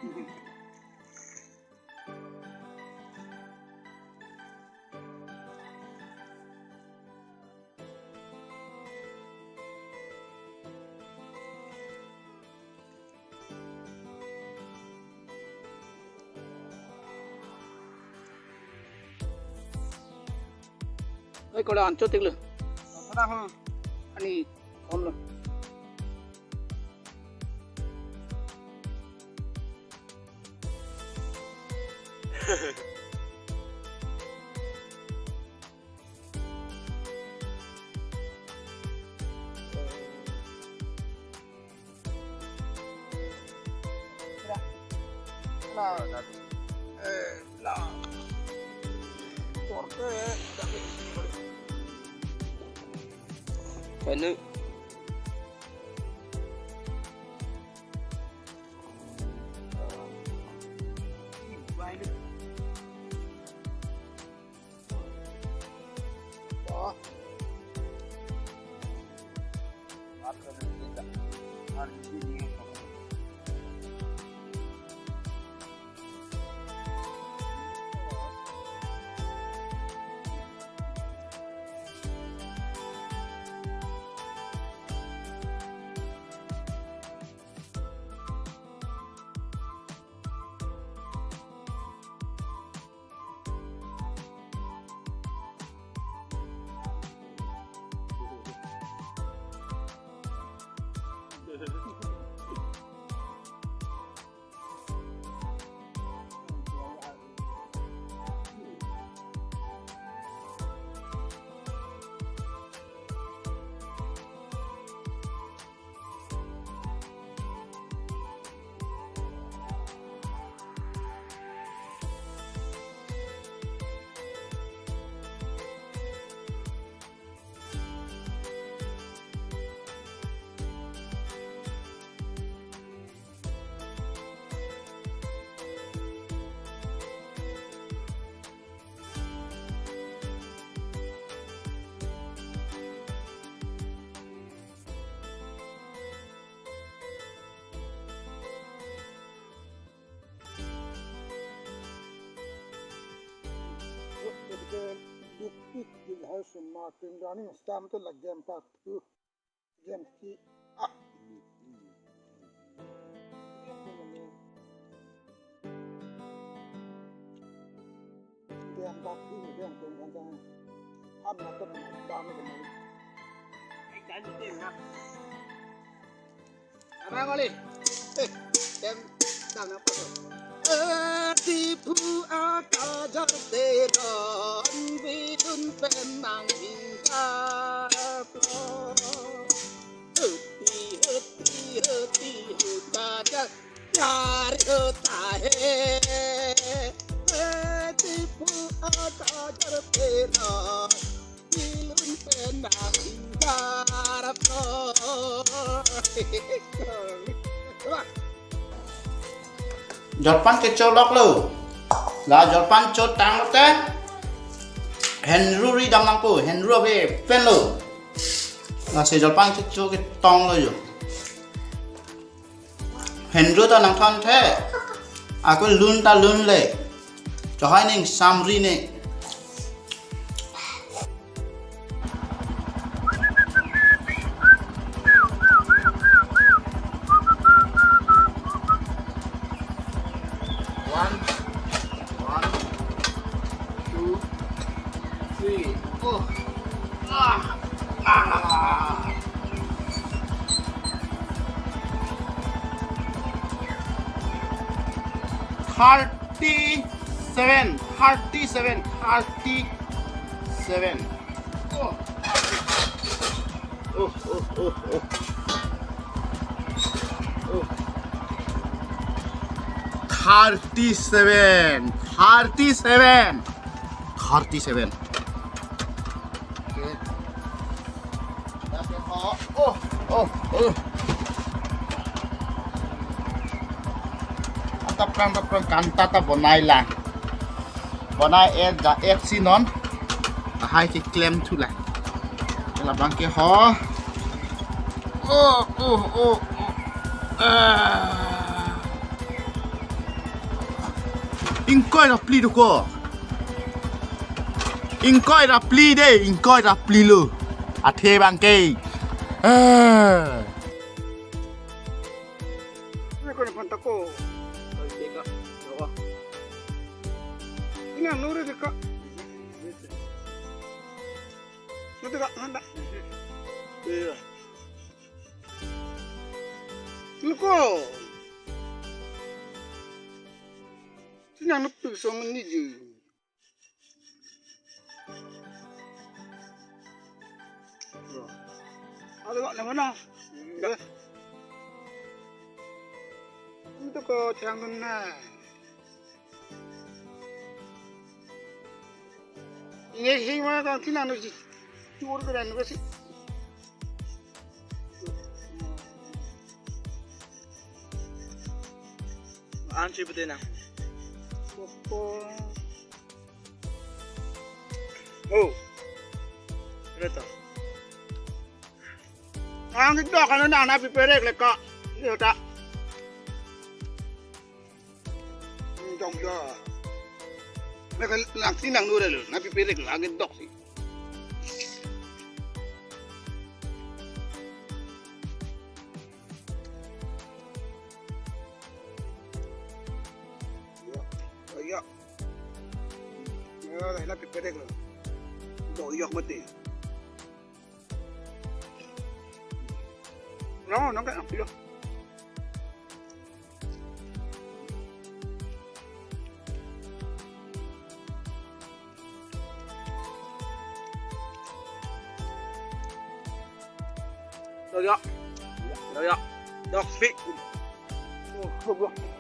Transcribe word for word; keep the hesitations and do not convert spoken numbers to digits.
Oi, kola ancho tiklo. Ada ho. Ani, om lo. Ano? Dukpik di lahai suma tingdani stam te lagam pak tu. Game ki ah. Game bak tu game tu macam ham na tu dam tu. Ai kan tu na. Abang oli. Eh, game dam na apa tu? Ati pu akajar teron bidun penang ingkar. Heti, heti, heti, heti, kajar, yar hota hai. Heti pu akajar pera, bilun pena ingkar pro. Jolpan kecho lok lo. La jolpan cho tang lo te. Henru ri dam nangpo, henru ave pen lo. Lasi jolpan kecho ketong lo jo. Henru ta nangthon the. Ako lun ta lun le. Chohai ning samri ne. One, one, two, three. Oh. Ah. Ah. Thirty-seven, thirty-seven, thirty-seven. Oh. Oh, oh, oh, oh. Oh. Thirty-seven, thirty-seven, thirty-seven. Okay. Oh, oh, oh. Ata prang, ta prang kanta ta bonai lang. Bonai et ja et si non. Lahai keklem thu lang. Labang ke ho. Oh, oh, oh, oh. Ah. Ingkoi ra phli do ko. Ingkoi ra phli de, ingkoi ra phli lo. Athe abang ke. Eh. Ini ko ni phan ta ko. Ina nuri de ka. Nanti ka, nanti. Iya. Luko. Sini anu pik so mani ji. Ada wak nama na. Dah. Itu ko chang na. Ini sing ma kang tinang nu si. Chur ke dan nu si. An si pete na. Popo. Oh. Kereta. Ang dok ano na na piperek le ka. Yo ta. Dok ya. Mereka lang tinang nu lo, na piperek lo, ang dok si. Ya, ya. Ya, na piperek lo. Dok yok mati. No, no, no. Dok yok. Dok yok. Dok si. Oh, oh, oh.